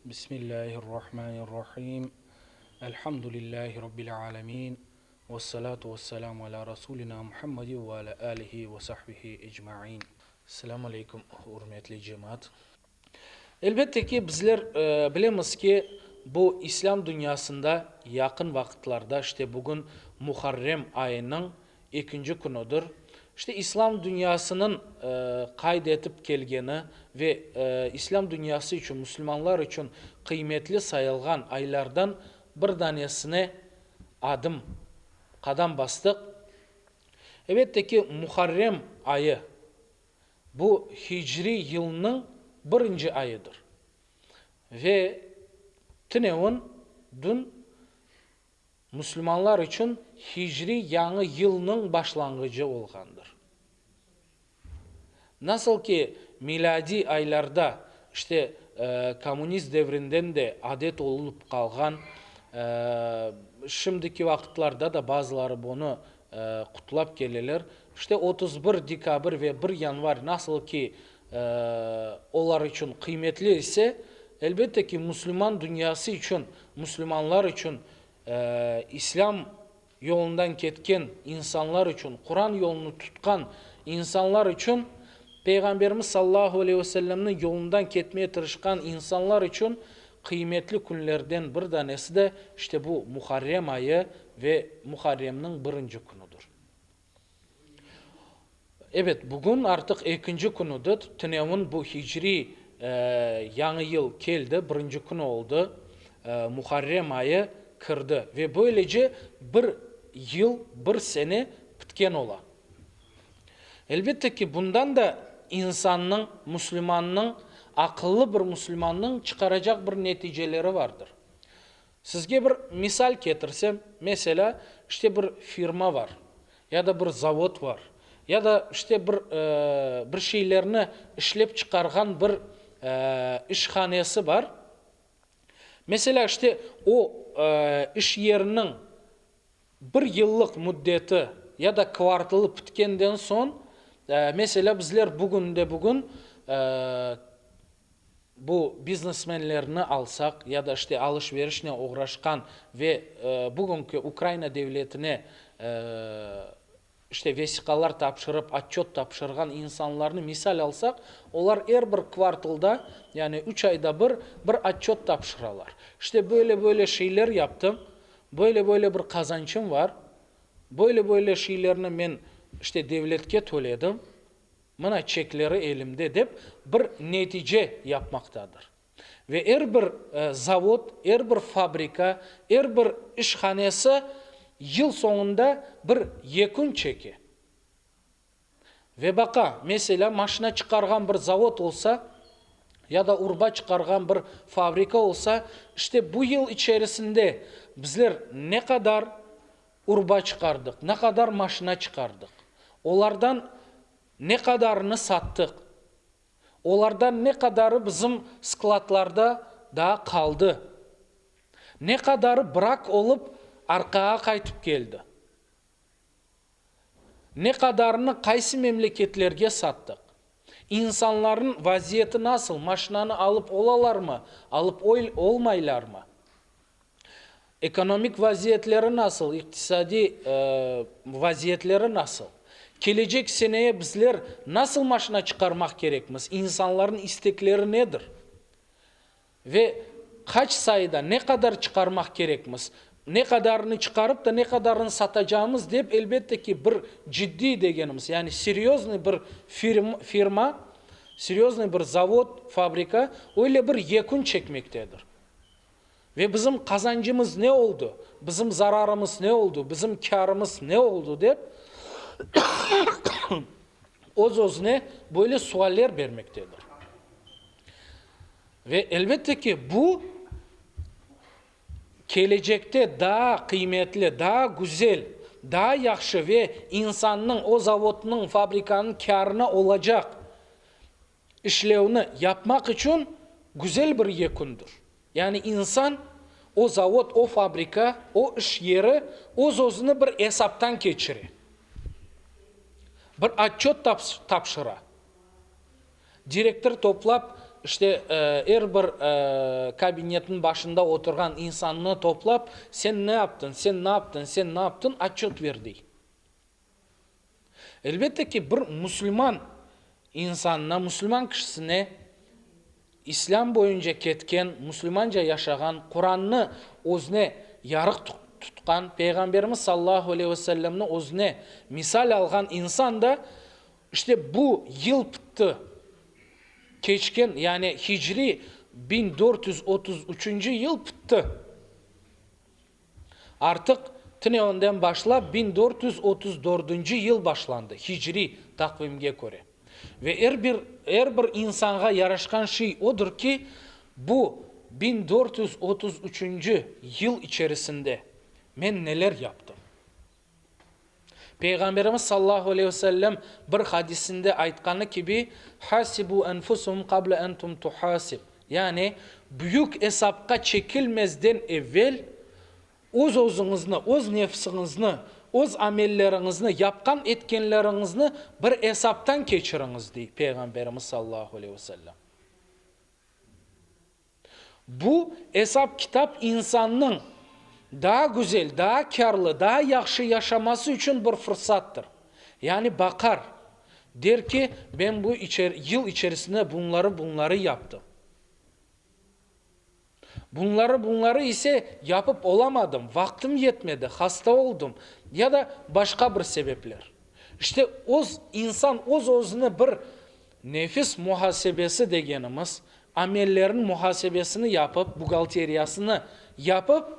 Bismillahirrahmanirrahim. Elhamdülillahi Rabbil alemin. Vessalatu vesselamu ala Rasulina Muhammedin ve ala alihi ve sahbihi ecmain. Selâm aleyküm, ürmetli cemaat. Elbette ki, bizler bilemiz ki, bu İslâm dünyasında yaqın vaqıtlarda, işte bugün Muharrem ayınıñ ekinci künüdir, işte İslâm dünyasınıñ qayd etip kelgeni ve İslâm dünyası içün, musulmanlar içün qıymetli sayılğan aylardan bir danesine adım, qadam bastıq. Elbette ki, Muharrem ayı, Bu hicriy yılnıñ birinci ayıdır ve tünevin, dün, musulmanlar içün hicriy yañı yılnıñ başlanğıcı olğandır. Nasıl ki milâdiy aylarda, işte, kommunist devrinden de adet olup qalğan, şimdiki vaqıtlarda da bazıları bunı qutlap keleler. İşte 31 dekabr ve bir yanvar nasıl ki olar içün qıymetli ise, elbette ki, musulman dünyası içün, musulmanlar içün, İslâm yolundan ketken insanlar içün, Quran yolunı tutqan insanlar içün, Peyğamberimiz sallallahu aleyhi ve sellemniñ yolundan ketmeye tırışqan insanlar içün qıymetli künlerden bir danesi de işte bu Muharrem ayı ve Muharremniñ birinci künüdir. Ebet, bugün artıq ekinci künüdir, tünevin bu hicriy yañı yıl keldi, birinci kün oldı, Muharrem ayı kirdi ve böylece bir yıl, bir sene pitken ola. Elbette ki, bundan da insannıñ, musulmannıñ, aqıllı bir musulmannıñ çıqaracaq bir neticeleri vardır. Sizge bir misal ketirsem, meselâ, işte bir firma var, ya da bir zavod var, ya da işte bir, bir şeylerni işlep çıqarğan bir işhanesi bar. Meselâ, işte o iş yeriniñ bir yıllıq müddeti ya da kvartalı pitkenden soñ, meselâ, bizler bugünde-bugün bu biznesmenlerni alsaq ya da işte alış-verişnen oğraşqan ve bugünki Ukraina devletine işte vesiqalar tapşırıp, otçöt tapşırğan insanlarnı misal alsaq, olar er bir kvartalda, yani üç ayda bir, bir otçöt tapşıralar. İşte böyle-böyle şeyler yaptım, böyle-böyle bir qazançım var, böyle-böyle şeylerni men işte devletke töledim, Mına çekleri elimde dep bir netice yapmaqtadır. Ve er bir zavod, er bir fabrika, er bir işhanesi yıl soñunda bir yekün çeke. Ve baqa, meselâ, maşina çıqarğan bir zavod olsa, ya da urba çıqarğan bir fabrika olsa, işte bu yıl içerisinde bizler ne qadar Urba çıqardıq, ne qadar maşina çıqardıq, olardan ne qadarını sattıq, olardan ne qadarı bizim skladlarda daa qaldı, ne qadarı brak olıp arqağa qaytıp keldi, ne qadarını qaysı memleketlerge sattıq, insanların vaziyeti nasıl, maşinanı alıp olalarmı, alıp olmaylarmı? Ekonomik vaziyetleri nasıl, iqtisadiy vaziyetleri nasıl? Kelecek seneye bizler nasıl maşina çıqarmaq kerekmiz, insanların istekleri nedir? Ve qaç sayıda, ne qadar çıqarmaq kerekmiz, ne qadarını çıqarıp da ne qadarını satacağımız dep, elbette ki, bir ciddiy degenimiz, yani seryoznıy bir firma, seryoznıy bir zavod, fabrika öyle bir yekün çekmektedir. Ve bizim qazancımız ne oldı, bizim zararımız ne oldı, bizim kârımız ne oldı dep, öz-özüne böyle sualler bermektedir. Ve elbette ki, bu kelecekte daa qıymetli, daa güzel, daa yahşı ve insannıñ, o zavodnıñ, fabrikanıñ kârına olacaq işlevni yapmaq içün güzel bir yekündir. Yani insan, o zavod, o fabrika, o iş yeri öz-özüni bir esaptan keçire, bir otçöt tapşıra. Direktor toplap, İşte, er bir kabinetniñ başında oturğan insannı toplap, sen ne yaptıñ, sen ne yaptıñ, sen ne yaptıñ, otçöt ver, dey. Elbette ki, bir musulman insanına, musulman kişisine İslâm boyunca ketken, musulmanca yaşağan, Qurannı özüne yarıq tutqan, Peyğamberimiz sallallahu aleyhi ve sellemni özüne misal alğan insan da, işte bu yıl pitti, keçken, yani hicriy 1433-nci yıl pitti. Artıq tünevinden başlap 1434 dördünci yıl başlandı, hicriy taqvimge köre. Ve er bir er bir insanğa yaraşqan şey odır ki, bu 1433-nci yıl içerisinde men neler yaptım? Peyğamberimiz sallahu aleyhi ve sellem bir hadisinde aytqanı kibi, Hasibu enfusuhum qable en tuhasib, yani, büyük esapqa çekilmezden evel öz-özüñizni, öz nefsiñizni, öz amelleriñizni, yapqan etkenleriñizni bir esaptan keçiriñiz, dey Peyğamberimiz sallahu aleyhi ve sellem. Bu esap-kitap insannıñ daa güzel, daa kârlı, daa yahşı yaşaması içün bir fırsattır. Yani baqar, der ki, ben bu yıl içerisinde bunları, bunları yaptım. Bunları, bunları ise yapıp olamadım, vaqtım yetmedi, hasta oldım ya da başqa bir sebepler. İşte, öz insan öz-özüni bir nefis muhasebesi degenimiz, amellerniñ muhasebesini yapıp, buhgalteriyasını yapıp,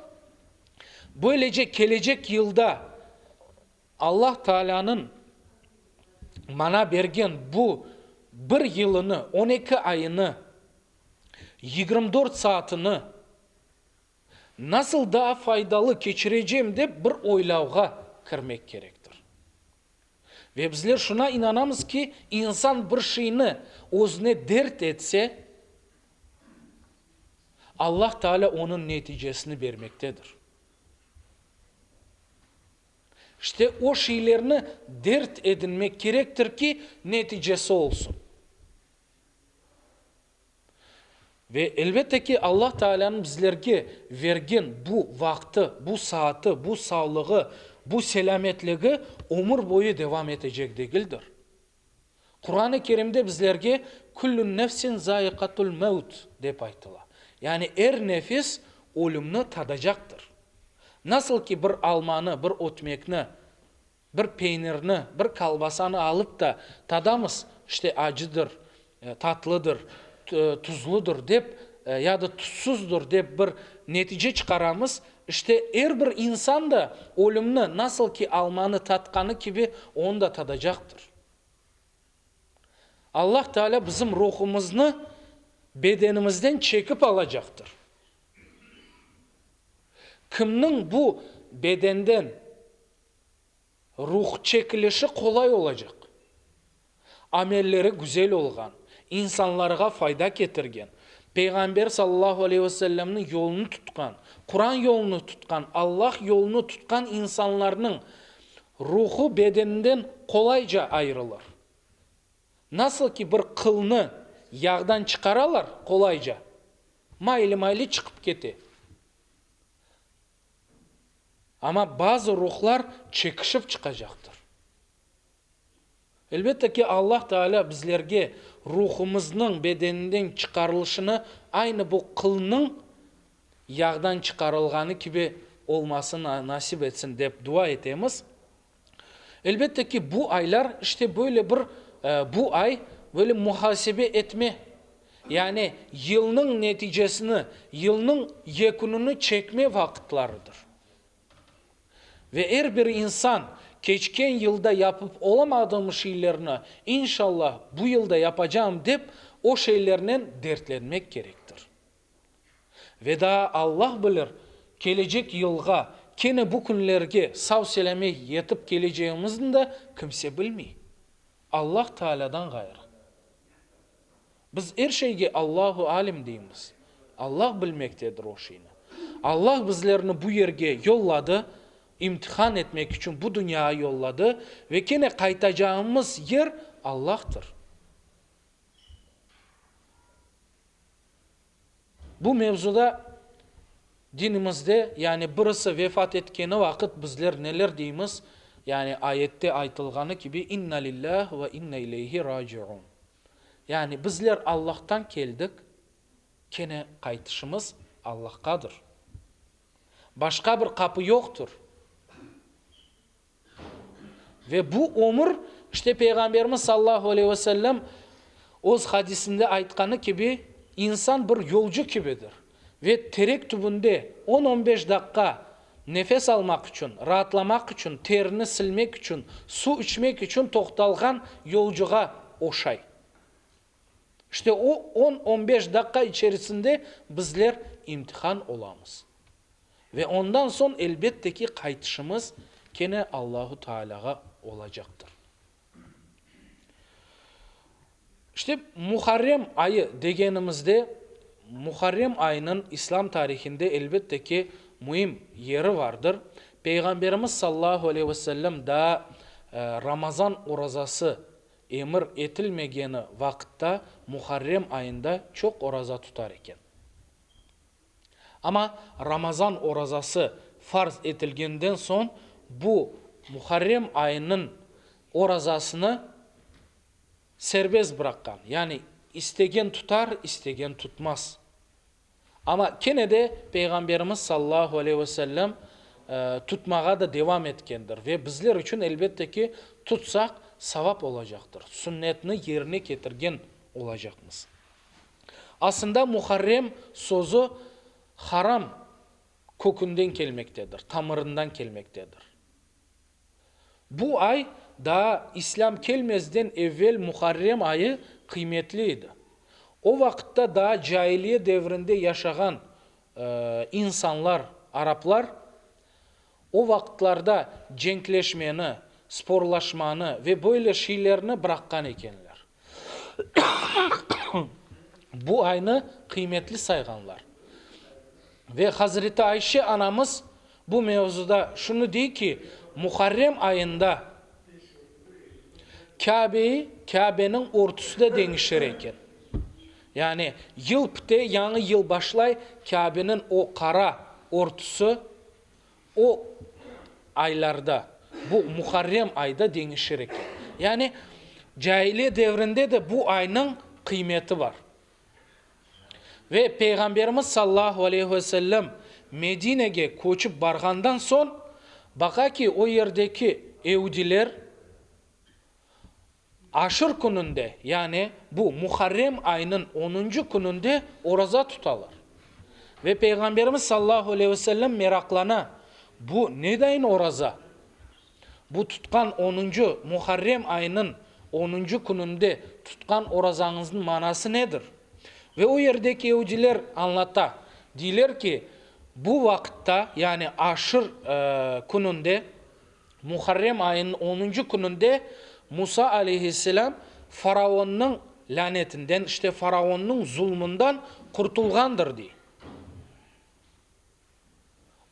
böylece kelecek yılda Allah Taalânıñ maña bergen bu bir yılını, 12 ayını, 24 saatini nasıl daa faydalı keçirecem dep bir oylavğa kirmek kerektir. Ve bizler şuna inanamız ki, insan bir şeyni özüne dert etse, Allah Teala onıñ neticesini bermektedir. İşte o şeylerni dert edinmek kerektir ki, neticesi olsun. Ve elbette ki, Allah Taalânıñ bizlerge vergen bu vaqtı, bu saatı, bu sağlığı, bu selâmetligi ömür boyu devam etecek degildir. Quran-ı Kerimde bizlerge Küllü nefsin zâiqatul mevt dep aytıla. Yani er nefis ölümni tadacaqtır. Nasıl ki bir almanı, bir ötmekni Bir peynirni, bir kolbasanı alıp da tadamız, işte acıdır, tatlıdır, tuzludır dep ya da tuzsuzdır dep bir netice çıqaramız. İşte er bir insan da ölümni nasıl ki almanı tatqanı kibi onı da tadacaqtır. Allah Teala bizim ruhumıznı bedenimizden çekip alacaqtır. Kimniñ bu bedenden Ruh çekilişi qolay olacaq. Amelleri güzel olğan, insanlarğa fayda ketirgen, Peyğamber sallallahu aleyhi ve sellemniñ yolunı tutqan, Quran yolunı tutqan, Allah yolunı tutqan insanlarnıñ ruhu bedeninden qolayca ayırılır. Nasıl ki bir qılnı yağdan çıqaralar qolayca, maylı-maylı çıqıp kete. Amma bazı ruhlar çekişip çıqacaqtır. Elbette ki, Allah Teala bizlerge ruhumıznıñ bedeninden çıqarılışını aynı bu qılnıñ yağdan çıqarılğanı kibi olmasını nasip etsin dep dua etemiz. Elbette ki, bu aylar işte böyle bir, bu ay böyle muhasebe etme, yani yılnıñ neticesini, yılnıñ yekünini çekme vaqıtlarıdır. Ve er bir insan keçken yılda yapıp olamadığım şeylerni, inşallah, bu yılda yapacağım dep, o şeylernen dertlenmek kerektir. Ve daa Allah bilir, kelecek yılğa kene bu künlerge sav-selâme yetip kelecegimizni de kimse bilmey. Allah Taalâdan ğayrı. Biz er şeyge Allahu alim deymiz. Allah bilmektedir o şeyni. Allah bizlerni bu yerge yolladı, imtihan etmek içün bu dünyağa yolladı ve kene qaytacağımız yer Allahtır. Bu mevzuda dinimizde, yani birisi vefat etkeni vaqıt bizler neler deymiz, yani ayette aytılğanı kibi, İnna lillah ve inna ileyhi raciun. Yani bizler Allahtan keldik, kene qaytışımız Allahqadır. Başqa bir qapı yoqtır. Ve bu ömür, işte Peyğamberimiz sallahu aleyhi ve sellem öz hadisinde aytqanı kibi, insan bir yolcu kibidir ve terek tübünde on-on beş daqqa nefes almaq içün, raatlamaq içün, terini silmek içün, suv içmek içün toqtalğan yolcuğa oşay. İşte o on-on beş daqqa içerisinde bizler imtihan olamız. Ve ondan soñ, elbette ki, qaytışımız kene Allahu Taalâğa olacaqtır. İşte, Muharrem ayı degenimizde, Muharrem ayınıñ İslâm tarihinde, elbette ki, müim yeri vardır. Peyğamberimiz sallallahu aleyhi ve sellem daa Ramazan orazası emir etilmegeni vaqıtta Muharrem ayında çoq oraza tutar eken. Amma Ramazan orazası farz etilgenden soñ bu Muharrem ayınıñ orazasını serbest bıraqqan, yani istegen tutar, istegen tutmaz. Amma kene de Peyğamberimiz sallallahu aleyhi ve sellem tutmağa da devam etkendir ve bizler içün, elbette ki, tutsaq, savap olacaqtır, sünnetni yerine ketirgen olacaqmız. Aslında Muharrem sözü haram kökünden kelmektedir, tamırından kelmektedir. Bu ay daa İslâm kelmezden evvel Muharrem ayı qıymetli edi. O vaqıtta daa cailiye devrinde yaşağan insanlar, araplar, o vaqıtlarda cenkleşmeni, sporlaşmanı ve böyle şeylerni bıraqqan ekenler. Bu aynı qıymetli sayğanlar. Ve Hazreti Ayşe anamız bu mevzuda şunı dey ki, Muharrem ayında Kâbeyi, Kâbeniñ örtüsi de deñişir eken. Yani yıl pite, yañı yıl başlay, Kâbeniñ o qara örtüsi o aylarda, bu Muharrem ayda deñişir eken. Yani cailiye devrinde de bu aynıñ qıymeti bar. Ve Peyğamberimiz sallahu aleyhi ve sellem Medinege köçip barğandan soñ, baqa ki, o yerdeki eudiler Aşır kününde, yani bu Muharrem ayınıñ onuncı kününde oraza tutalar. Ve Peyğamberimiz sallahu aleyhi ve sellem meraqlana, bu nedayın oraza? Bu tutqan onuncı Muharrem ayınıñ onuncı kününde tutqan orazañıznıñ manası nedir? Ve o yerdeki yeudiler añlata, deyler ki, bu vaqıtta, yani Aşır kününde, Muharrem ayınıñ onuncı kününde Musa aleyhisselâm faraonnıñ lânetinden, işte faraonnıñ zulmundan qurtulğandır, dey.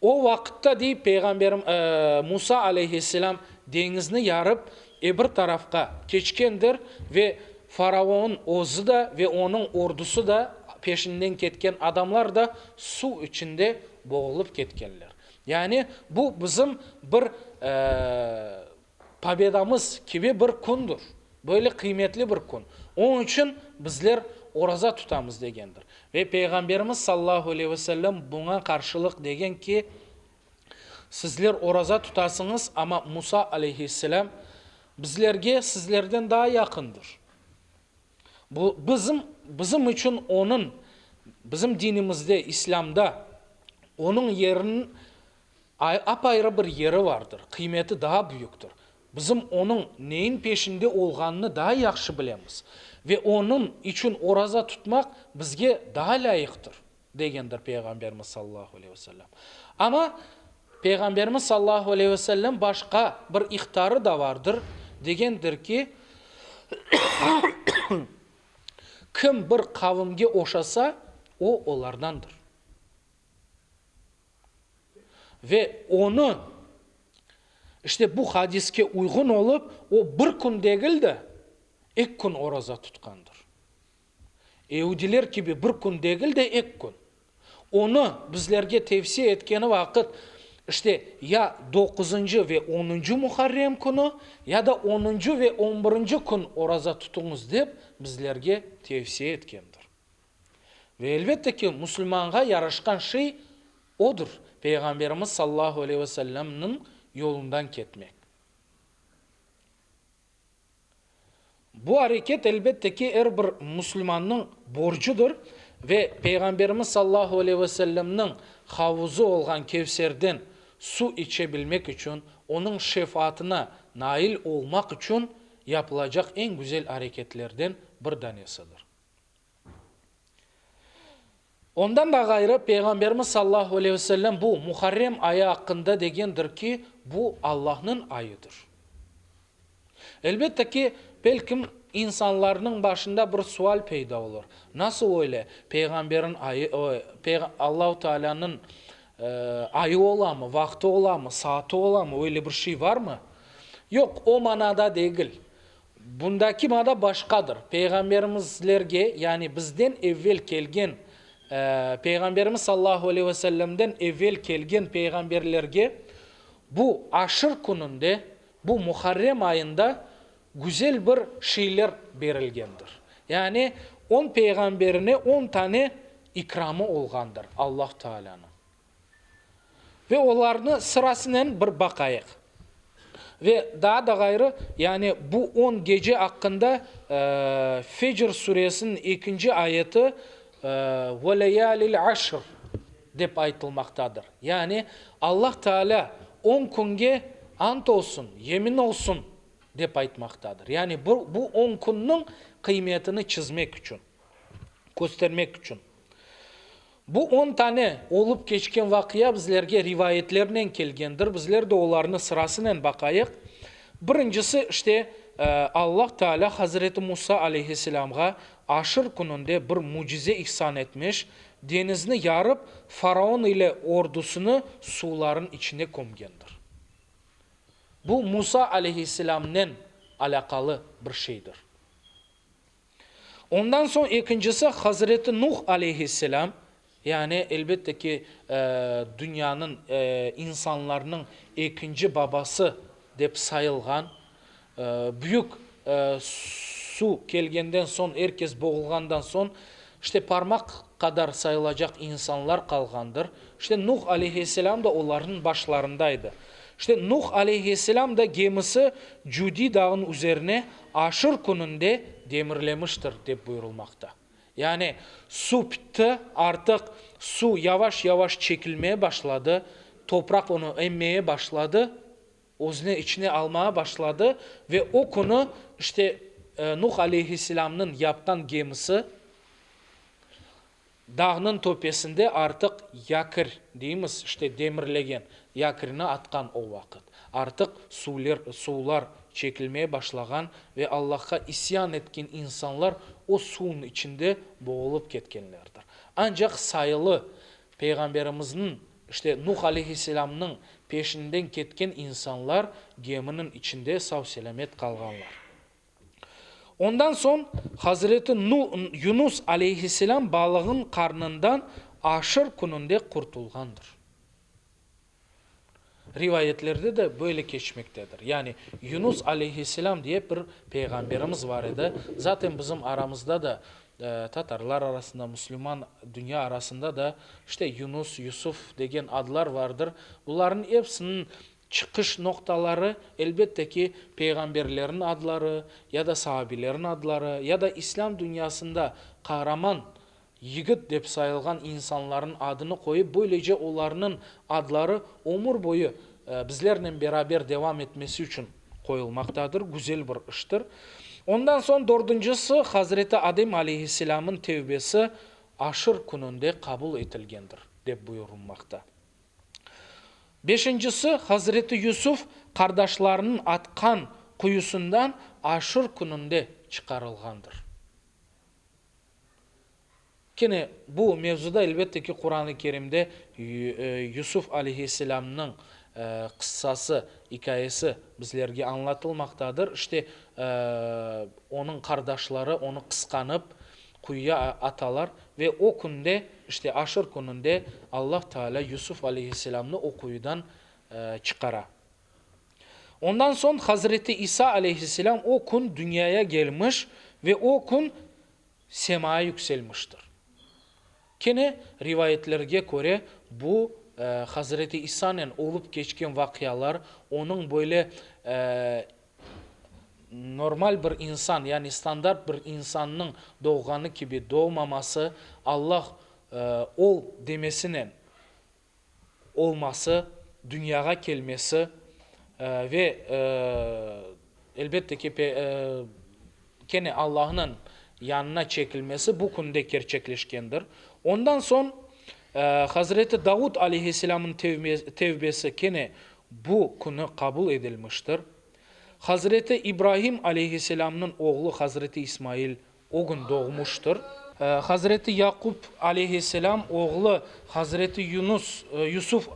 O vaqıtta, dey, Peyğamberim Musa aleyhisselâm deñizni yarıp, ebir tarafqa keçkendir ve faraon özü da ve onıñ ordusı da, peşinden ketken adamlar da suv içinde boğulıp ketkenler. Yani bu bizim bir pobedamız kibi bir kündir, böyle qıymetli bir kün. Onıñ içün bizler oraza tutamız degendir. Ve Peyğamberimiz sallallahu aleyhi ve sellem buña qarşılıq degen ki, sizler oraza tutasıñız, amma Musa aleyhisselâm bizlerge sizlerden daa yaqındır. Bu, bizim, bizim içün onıñ, bizim dinimizde, İslâmda, onıñ yeriniñ apayrı bir yeri vardır, qıymeti daa büyüktir. Bizim onıñ neyin peşinde olğanını daa yahşı bilemiz ve onıñ içün oraza tutmaq bizge daa lâyıqtır, degendir Peyğamberimiz sallallahu aleyhi ve sellem. Amma Peyğamberimiz sallallahu aleyhi ve sellem başqa bir ihtarı da vardır, degendir ki, Kim bir qavimge oşasa, o, olardandır. Ve onı, işte bu hadiske uyğun olıp, o bir kün degil de, ek kün oraza tutqandır. Eudiler kibi bir kün degil de, ek kün. Onı bizlerge tevsiye etkeni vaqıt, işte, ya doquzıncı ve onuncı Muharrem künü, ya da onuncı ve on birinci kün oraza tutuñız dep bizlerge tevsiye etkendir. Ve elbette ki, musulmanğa yaraşqan şey odur, Peyğamberimiz sallallahu aleyhi ve sellemniñ yolundan ketmek. Bu areket, elbette ki, er bir musulmannıñ borcudır ve Peyğamberimiz sallallahu aleyhi ve sellemniñ havuzı olğan Kevserden su içe bilmek içün, onıñ şefaatına nail olmaq içün yapılacaq eñ güzel areketlerden bir danesidir. Ondan da ğayrı, Peyğamberimiz sallallahu aleyhi ve sellem bu Muharrem ayı aqqında degendir ki, bu Allahnıñ ayıdır. Elbette ki, belkim, insanlarnıñ başında bir sual peyda olur, Nasıl öyle, Peyğamberin ayı, Allahu Tealânıñ ayı olamı, vaqtı olamı, saatı olamı, öyle bir şey varmı? Yoq, o manada degil. Bundaki mana başqadır, Peyğamberimizlerge, yani bizden evvel kelgen, Peyğamberimiz sallallahu aleyhi ve sellemden evvel kelgen peyğamberlerge bu aşır kününde, bu Muharrem ayında güzel bir şeyler berilgendir. Yani on peyğamberine on tane ikramı olğandır Allah Taalânıñ. Ve olarnı sırasınen bir baqayıq. Ve daa da ğayrı, yani bu on gece aqqında Fecr suresiniñ ekinci ayeti Ve leyalil aşr dep aytılmaqtadır. Yani Allah Teala on künge ant olsun, yemin olsun dep aytmaqtadır. Yani bu on künniñ qıymetini çizmek içün, köstermek içün. Bu on tane olıp keçken vaqia bizlerge rivayetlernen kelgendir, bizler de olarnı sırasınen baqayıq. Birincisi, işte, Allah Teala Hazreti Musa aleyhisselâmğa Aşır kününde bir mücize ihsan etmiş, deñizni yarıp, faraon ile ordusını suvların içine kömgendir. Bu Musa aleyhisselâmnen alâqalı bir şeydir. Ondan soñ ekincisi, Hazreti Nuh aleyhisselâm, yani, elbette ki, dünyanıñ, insanlarnıñ ekinci babası dep sayılğan, büyük suv kelgenden soñ, er kes boğulğandan soñ, işte, parmaq qadar sayılacaq insanlar qalğandır. İşte, Nuh aleyhisselâm da olarnıñ başlarındaydı. İşte, Nuh aleyhisselâm da gemisi Cudi dağınıñ üzerine Aşır kününde demirlemiştir, dep buyurılmaqta. Yani, suv pitti, artıq suv yavaş-yavaş çekilmeye başladı, topraq onı emmeye başladı, özüne içine almağa başladı ve o künü, işte, Nuh aleyhisselâmnıñ yapqan gemisi, Dağnıñ töpesinde artıq yakor deymiz, işte demirlegen, yakorini atqan o vaqıt. Artıq suvler, suvlar çekilmeye başlağan ve Allahqa isyan etken insanlar o suvnıñ içinde boğulıp ketkenlerdir. Ancaq sayılı Peyğamberimizniñ, işte Nuh aleyhisselamnıñ peşinden ketken insanlar geminiñ içinde sav-selâmet qalğanlar. Ondan soñ Hazreti Yunus aleyhisselâm balığın qarnından Aşır kününde qurtulğandır. Rivayetlerde de böyle keçmektedir. Yani Yunus aleyhisselâm diye bir peyğamberimiz var edi. Zaten bizim aramızda da, tatarlar arasında, müslüman dünya arasında da işte Yunus, Yusuf degen adlar vardır. Bularnıñ epsiniñ Çıqış noqtaları, elbette ki, peyğamberlerniñ adları, ya da sahabilerniñ adları, ya da islâm dünyasında qahraman yigit dep sayılğan insanlarnıñ adını qoyıp, böylece olarnıñ adları ömür boyu bizlernen beraber devam etmesi içün qoyulmaqtadır, güzel bir iştir. Ondan soñ dördüncisi, Hazreti Adem aleyhisselâmın tevbesi Aşır kününde qabul etilgendir, dep buyurılmaqta. Beşincisi, Hazreti Yusuf qardaşlarınıñ atqan quyusından Aşır kününde çıqarılğandır. Kene bu mevzuda, elbette ki, Quran-ı Kerimde Yusuf aleyhisselâmnıñ qıssası, ikâyesi bizlerge añlatılmaqtadır. İşte, onıñ qardaşları onı qısqanıp, Quyuya atalar ve o künde, işte Aşır kününde Allah Teala Yusuf aleyhisselâmnı o quyudan çıqara. Ondan soñ Hazreti İsa aleyhisselâm o kün dünyaya gelmiş ve o kün semaya yükselmiştir. Kene rivayetlerge köre, bu Hazreti İsanen olıp keçken vaqialar, onıñ böyle normal bir insan, yani standart bir insannıñ doğğanı kibi doğmaması, Allah ol demesinen olması, dünyağa kelmesi ve, elbette ki, kene Allahnıñ yanına çekilmesi bu künde kerçekleşkendir. Ondan soñ Hazreti Davud aleyhisselâmnıñ tevbesi kene bu künü qabul edilmiştir. Hazreti İbrahim aleyhisselâmnıñ oğlu Hazreti İsmail o kün doğmuştır. Hazreti Yaqup aleyhisselâm oğlu Hazreti Yunus, Yusuf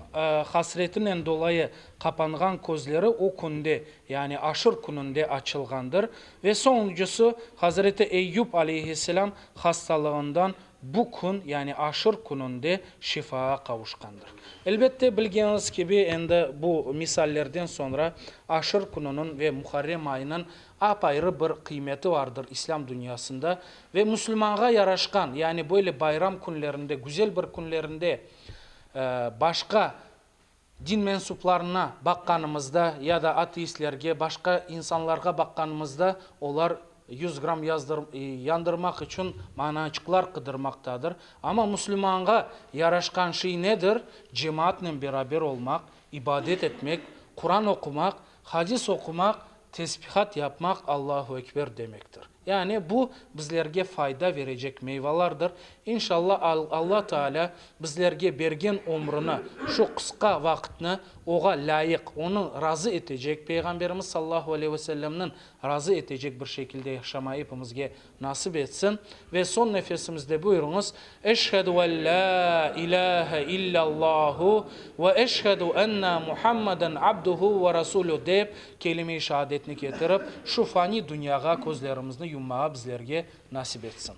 hasretinen dolayı qapanğan közleri o künde, yani Aşır kününde açılğandır. Ve soñuncısı, Hazreti Eyyup aleyhisselâm hastalığından bu kün, yani Aşır kününde şifağa qavuşqandır. Elbette, bilgeniñiz kibi, endi bu misallerden soñra Aşır kününiñ ve Muharrem ayınıñ ap-ayrı bir qıymeti vardır İslâm dünyasında ve musulmanğa yaraşqan, yani böyle bayram künlerinde, güzel bir künlerinde başqa din mensuplarına baqqanımızda ya da ateistlerge, başqa insanlarğa baqqanımızda, olar 100 gramm yandırmaq içün manaçıqlar qıdırmaqtadır. Amma musulmanğa yaraşqan şey nedir? Cemaatnen beraber olmaq, ibadet etmek, Quran oqumaq, hadis oqumaq, tesbihat yapmaq, Allahu Ekber demektir. Yani bu bizlerge fayda verecek meyvalardır. İnşallah Alla Teala bizlerge bergen ömrüni, şu qısqa vaqıtnı Oğa lâyıq, Onı razı etecek, Peyğamberimiz sallallahu aleyhi ve sellemniñ razı etecek bir şekilde yaşama epimizge nasip etsin. Ve soñ nefesimizde buyurıñız, Eşhedü en lâ ilâhe illâllâhu ve eşhedü enne Muhammeden abduhu ve rasuluh dep kelime-i şeadetni ketirip, şu fani dünyağa közlerimizni yummağa bizlerge nasip etsin.